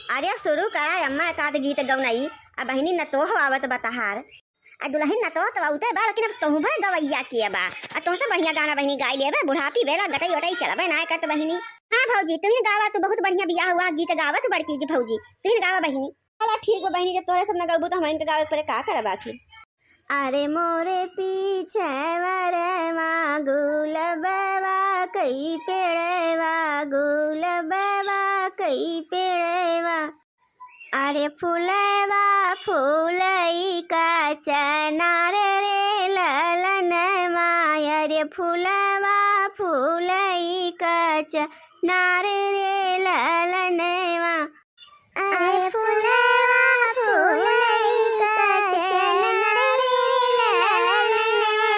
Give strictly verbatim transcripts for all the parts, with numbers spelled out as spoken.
अरे शुरू करा अम्मा, एकाध गीत गौनई। अब बहिनी नतोह आवत बा तहार। आ दुलहिन नतोह तो औते बा, लेकिन अब तोहू भर गवैया के बा। आ तोहसे बढ़िया गाना बहिनी गाई लेबे, बुढ़ापी बेला गटई वटई चलबे ना करत बहिनी। हाँ भौजी, तुहिन गावा, तू बहुत बढ़िया बियाह हुआ, गीत गावत बड़की जी भौजी, तुहिन गावा बहिनी। चला ठीक बा बहिनी, जब तोहरे सब न गौबू तो हमइन के गावे के पड़े, का करब आखिर। अरे मोरे पीछे वरवा गुलबवा कई पेड़वा, गुलबवा कई पेड़वा। अरे फुलवा फूलई का चनार रे ललनवा, अरे फुलवा फूलई का चनार रे ललनवा। अरे फुलवा फूलई का चनार रे ललनवा।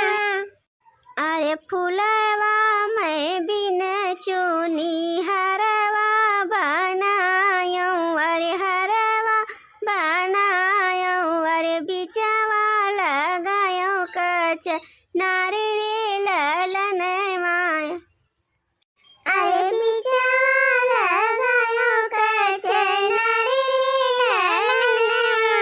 अरे फुलवा मैं बिन चुनी हरवा बनायो, अरे हरवा बनायो, अरे बिचवा लगायो कचनार रे ललनवा। अरे बिचवा लगायो कचनार रे ललनवा।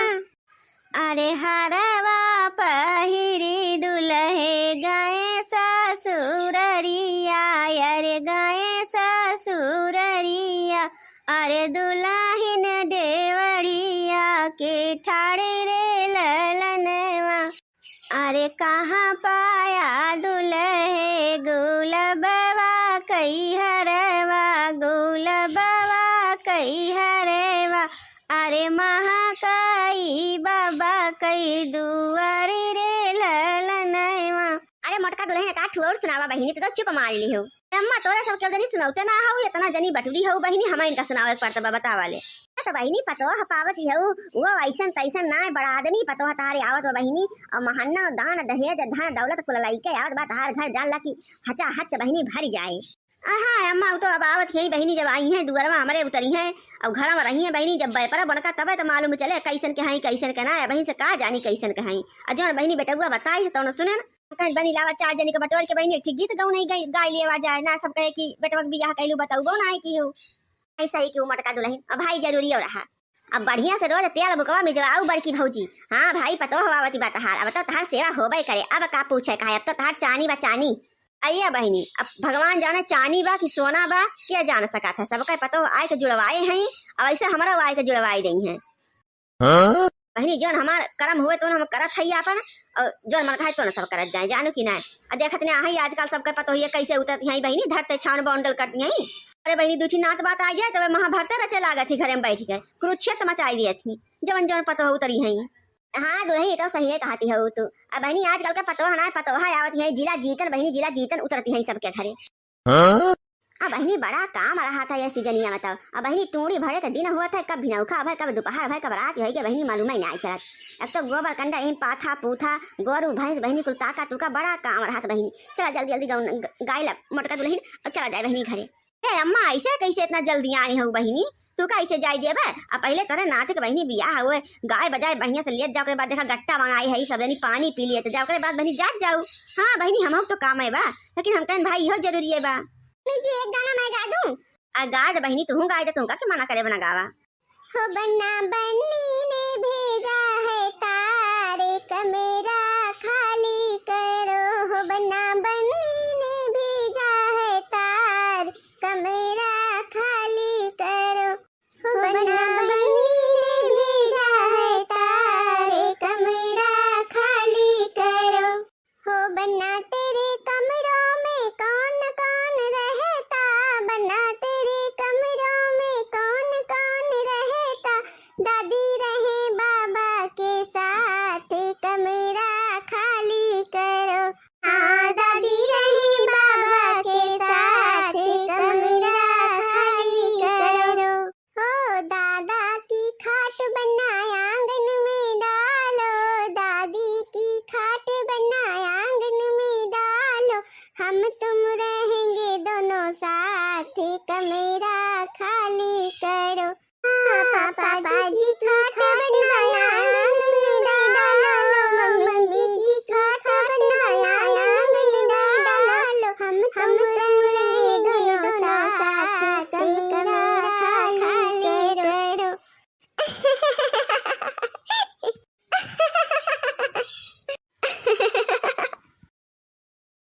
अरे हरवा पहिरी दुलहे गए ससुररिया, अरे गए ससुररिया। अरे दुलहिन डेवड़िया के ठाड़े रे ललनवा। अरे कहाँ पाया दुलहे गुलबवा कई हरवा, गुलबवा कई हरवा। अरे महाकाई बाबा कई दुआरी रे ललनवा। अरे मोटका दुलहिन का ठुआ और सुनावा बहिनी, तू तो चुप मार ली हो। अम्मा तोरे सब केहू जनी सुनौते ना हो, इतना जनी बटुरी हो बहिनी, हम इनका सुनावे के पड़त बा, बतावा ले। तो बहिनी पतोह पावत हऊ, वो ऐसन तैसन ना, बड़ा आदमी पतोह तारे आवत बा बहिनी, और महन्ना दान दहेज धन दौलत कुल लइके आवत बा तहार घर, जान ला कि हचा हच बहिनी भर जाए। आ हाँ अम्मा, वो तो अब आवत ही बहिनी, जब आई हैं दुअरवा हमरे उतरी हैं, और घर में रही हैं बहिनी, जब बैपरा बनका तबे तो मालूम चले कैसन के हई कैसन के ना, बहिन से का जानी कैसन के हई। और जौन बहिनी बेटुआ बताई तो न सुने ना, कहीं बनी लावा चार जनी के बटोर के बहिनी एक ठे गीत गौनई गाई, गाई लेवा जाए ना, सब कहे कि बेटवा के बियाह कैलू बतौबो ना है की हो। ऐसा ही कि वो मोटका दुलहिन, अब भाई जरूरी और रहा। अब बढ़िया से रोज तेल बुकवा मिजवाऊ बड़की भौजी। हाँ भाई, पतोह आवती बा तहार, अब तो तहार सेवा होबे करे, अब का पूछे का है, अब तो तहार चानी बा चानी। अइया बहिनी, अब भगवान जाने चानी बा कि सोना बा, के जान सकत है। सबके पतोह आए के जुड़वाए हैं, अब ऐसे हमरा आए के जुड़वाए रही हैं। हाँ? बहिनी, जौन हमार करम हुए तो हम करत हई आपन, और जौन मन कहे तो न सब करत जाए, जानू कि ना। आ देखत ने आहई आजकल सबके पतोहिए कैसे उतरती हैं बहिनी, धरते छान बॉन्डल करती हैं। अरे बहिनी, दू ठी नात बात आ जाए तबे महाभारत रचे लागत ही घरे में बैठ के, कुरुक्षेत्र मचाई दियत ही, जवन जवन पतोह उतरी हैं। हाँ दुलही, तो सही कहती हो तू। अब बहिनी, आजकल के पतोह ना, पतोह आवत हैं जिला जीतन बहिनी, जिला जीतन उतरती हैं सबके घरे। हाँ? अब बहिनी बड़ा काम रहा था ये सीजनिया में तो। अब बहिनी टूड़ी भरे के दिन हुआ था, कब भिनौखा भय, कब दोपहर भय, कब रात भय के बहिनी मालूम ही नहीं चलत। अब तो गोबर कंडा यही पाथा पूथा, गोरू भैंस बहिनी कुल ताका तुका बड़ा काम रहा था बहिनी। चला जल्दी जल्दी गाउन ग-, गाय ला मोटका दुलहिन, अब चला जाए बहिनी घरे। ए अम्मा, ऐसे कैसे इतना जल्दी आई हो बहिनी? तू का ऐसे जाए देबे? आ पहले तोरे नाते के बहिनी बियाह हुए, गाय बजाए बढ़िया से लेत जाओ, ओकरे बाद देखा गट्टा मंगाई है, सब जनी पानी पी लिए तो जाओ, ओकरे बाद बहिनी जात जाऊ। हाँ बहिनी, हम तो काम है बा, लेकिन हम कहन भाई इहो जरूरी है बा। जी, एक गाना मैं गा दूं? आ गा दे बहिनी, तू गाय दे, तू का के मना करे बना गावा। हो बन्ना बन्नी ने भेजा है तार, एक कमरा खाली करो। हो बन्ना बन्नी ने भेजा है तार, कमरा खाली करो। हो बन्ना बन्नी ने भेजा है तार, कमरा खाली करो। हो बन्ना तेरे कमरों में कौन कौन रहता, बन्ना तेरे कमरों में कौन कौन रहता, दादी रहे बाबा के साथ, कमरा खाली करो। हाँ, दादी रहे बाबा के साथ, कमरा खाली करो। हो दादा की खाट बन्ना आंगन में डालो, दादी की खाट बन्ना आंगन में डालो, हम तुम रहेंगे दोनों साथ, कमरा खाली करो। हाँ, पापा जी की खाट बन्ना